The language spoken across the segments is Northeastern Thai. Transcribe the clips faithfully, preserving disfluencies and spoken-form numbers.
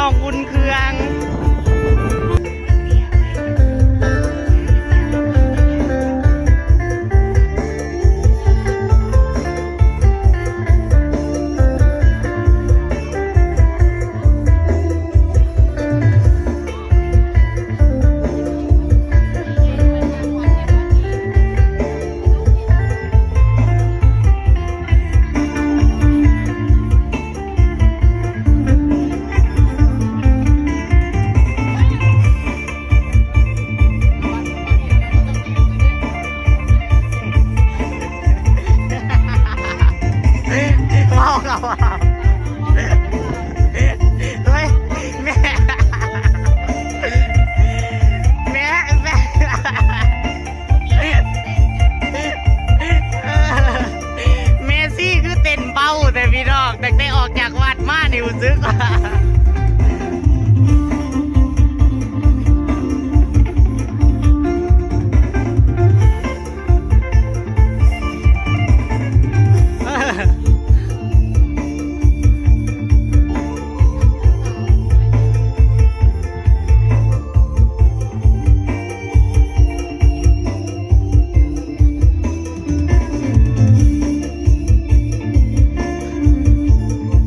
น้องอุ่นเครื่อง เว้าเขาว่า เฮ้ย แม่ แม่ แม่ เมซี่คือเต้นเบาแต่พี่น้อง แต่ได้ออกจากวัดมานี่รู้สึกว่า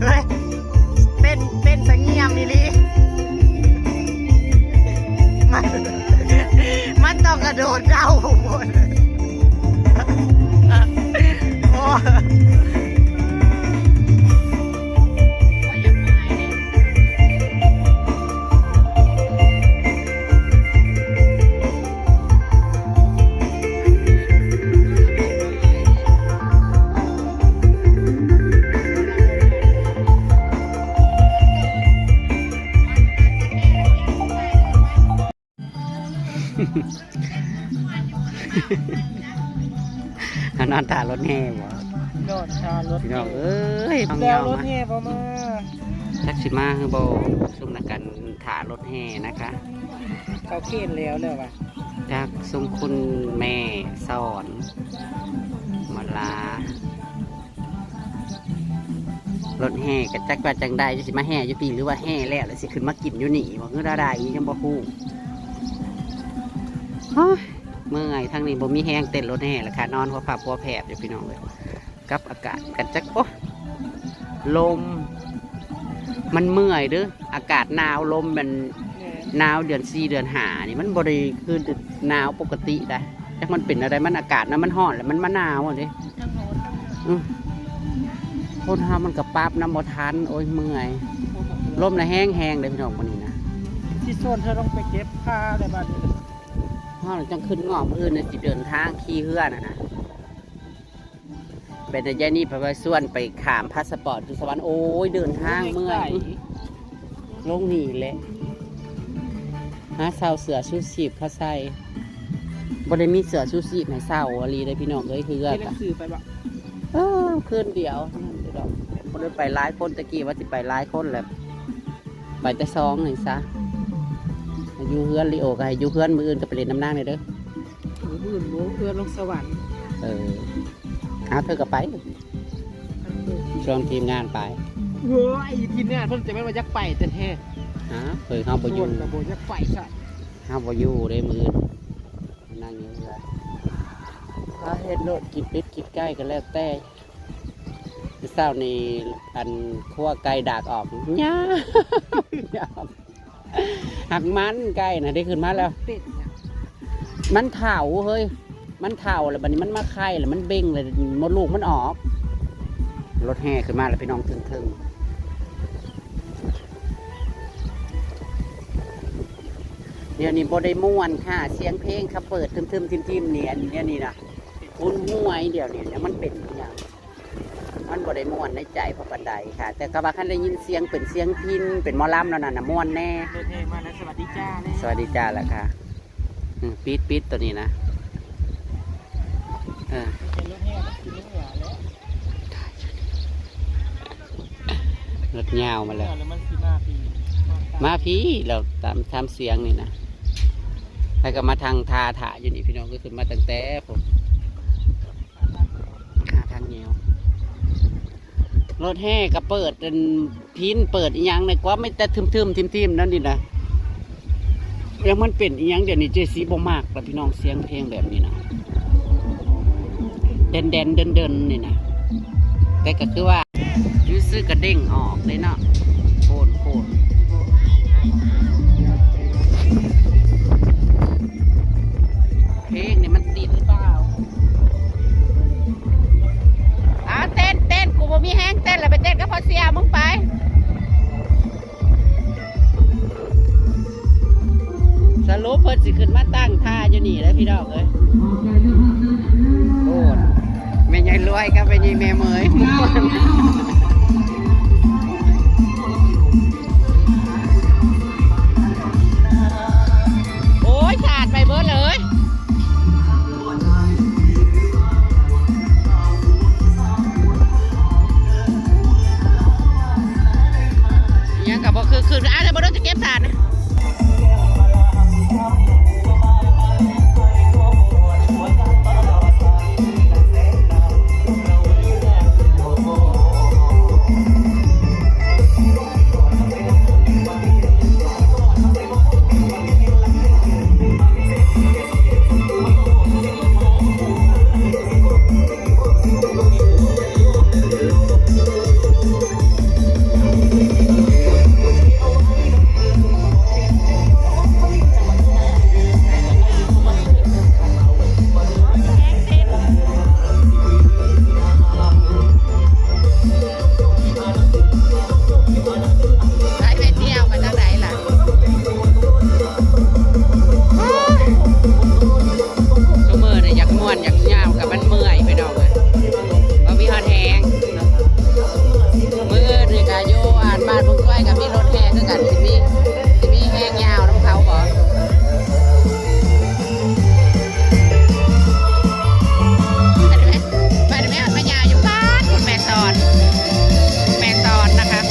เฮ้ย เต้น เต้นสะเงียมอีหลี มัน มันต้องกระโดดเด้าหมด โอ้ อันนั้นถ่ายรถแห่บ่ โดดท่ารถ พี่น้องเอ้ย น้อง แต่ เงา รถ มา แห่บ่มา จักสิมาคือบ่ ซุ่มนักกันถ่ายรถแห่นะคะ เขาเข็นแล้วเลยว่ะ จากซุ่มคุณแม่สอน มาลา รถแห่ก็จักว่าจังใด สิมาแห่อยู่ติ หรือว่าแห่แล้ว แล้วสิขึ้นมากินอยู่นี่บ่ คือใดยังบ่ฮู้ โอ้ย เมื่อย ทางนี้บ่มีแฮงเต้นรถแห่แล้วค่ะ นอนหัวพับหัวแผบอยู่พี่น้องเอ้ย กับอากาศกันจัก โอ้ ลม มันเมื่อยเด้อ อากาศหนาว ลมมัน แม่น หนาวเดือนสี่เดือนห้านี่ มันบ่ได้คือหนาวปกติได้ จักมันเป็นอะไร มันอากาศนะ มันร้อนแล้วมันมาหนาวอะเด้ อืม คนเฮามันก็ปรับนำบ่ทัน โอ้ย เมื่อย ลมน่ะแฮงๆ เด้พี่น้อง มื้อนี้นะ สิชวนเธอลงไปเก็บผ้าอะไรบ้างนี่ เฮาจังขึ้นงอก มื้ออื่นน่ะสิเดินทางขี่เฮือน่ะนะ เป็นแต่ยายนี่พาไปชวนไปขามพาสปอร์ตอยู่สวรรค์ โอ้ย เดินทางเมื่อย ลงนี่แหละ หาเช่าเสื้อชูชีพเขาใส่ บ่ได้มีเสื้อชูชีพให้เช่าอีหลีเด้อพี่น้องเอ้ย เฮือ เฮ็ดหนั กะ งสือไปบ่ เออ คืนเดียว บ่ได้ไปหลายคน ตะกี้ว่าสิไปหลายคนแหละ ไปแต่สองนี่ซะ อยู่เฮือน ลีโอก็ให้อยู่เฮือน มื้ออื่นก็ไปเล่นนำนางเลยเด้อ มื้ออื่นโม้เฮือนลงสวรรค์ เออ เอาเธอก็ไป ชวนทีมงานไป เฮ้ย ทีมงานเพิ่นจะแม่นว่าอยากไปแต่แท้ ฮะ เพิ่นเฮาบ่อยู่ ชวนก็บ่อยากไปซะ เฮาบ่อยู่เด้มื้ออื่น นั่งอยู่เฮือน ถ้าเฮ็ดโลดกินเป็ดกินไก่ก็แล้วแต่ เช้านี่อันขั่วไก่ดากออก ยาว ยาว หักมันไก่น่ะได้ขึ้นมาแล้ว ติดน่ะ มันเฒ่าเฮ้ย มันเฒ่าแล้วบัดนี้มันมาไข่แล้วมันเบ่งเลย มดลูกมันออก รถแห่ขึ้นมาแล้วพี่น้อง เทิงๆ เดี๋ยวนี้บ่ได้ม่วนค่ะ เสียงเพลงเขาเปิดทึมๆ ทิ่มๆ นี่ อันเดี๋ยวนี้นะ หนหวยเดี๋ยวนี้นะ มันเป็นอิหยัง มันบ่ได้ม่วนในใจพอปานใดค่ะ แต่ก็ว่าคันได้ยินเสียงเป็นเสียงพิณ เป็นหมอลำแล้วนั่นน่ะ ม่วนแน่ รถแห่มาแล้ว สวัสดีจ้าแน่ สวัสดีจ้าแล้วค่ะ อืม ปิด ปิดตัวนี้นะ เออ เป็นรถแห่ก็คือรถแห่แล้ว รถยาวมาแล้ว แล้วมันสิมาพี มาพีแล้วตาม ตามเสียงนี่นะ แล้วก็มาทางท่าถ่าอยู่นี่พี่น้อง ก็คือมาตั้งแต่ผม หาทางแนว รถแห่ก็เปิดเป็นพิณเปิดอีหยังในกว่าไม่แต่ทึมๆ ทิมๆ นั่นนี่นะ ยังมันเป็นอีหยังเดี๋ยวนี้เจซีบ่มากแล้วพี่น้องเสียงเพลงแบบนี้นะแดนแดนเดินเดินๆ นี่นะ แต่ก็คือว่ายูซื้อกระเด้งออกเลยเนาะโคนโคนเพลงนี่มันติดหรือเปล่า อ่าเต้นเต้นกูบ่มีแฮงเต้นแล้วไปเต้นกับพ่อเสียมึงไป สรุปเพิ่นสิขึ้นมาตั้งท่าอยู่นี่แล้วพี่น้องเอ้ยโอ้ยแม่ใหญ่รวยกับแม่ใหญ่แม่เหมยโอ้ยขาดไปเบิดเลย ยังกับบ่คือคืออ่ะแล้วบ่โดนจะเก็บสารนะไปไปเที่ยวมาจากไหนล่ะ ซุมื้อนี่อยากม่วนอยากยาวกับมันเมื่อยพี่น้องเอ้ยบ่มีฮอดแฮงมื้ออื่นนี่ก็อยู่อันบ้านบุงก้อยก็มีรถแห่คือกันสิมีสิมีแฮงยาวนำเขาบ่ไปได้ไหมไปได้ไหมไปยาวอยู่บ้านคุณแม่สอนแม่สอนนะคะ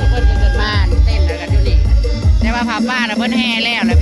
เพิ่นก็เกิดมาเต้นแล้วกันอยู่นี่ แต่ว่าผ้าป่าน่ะเพิ่นแห่แล้วแหละ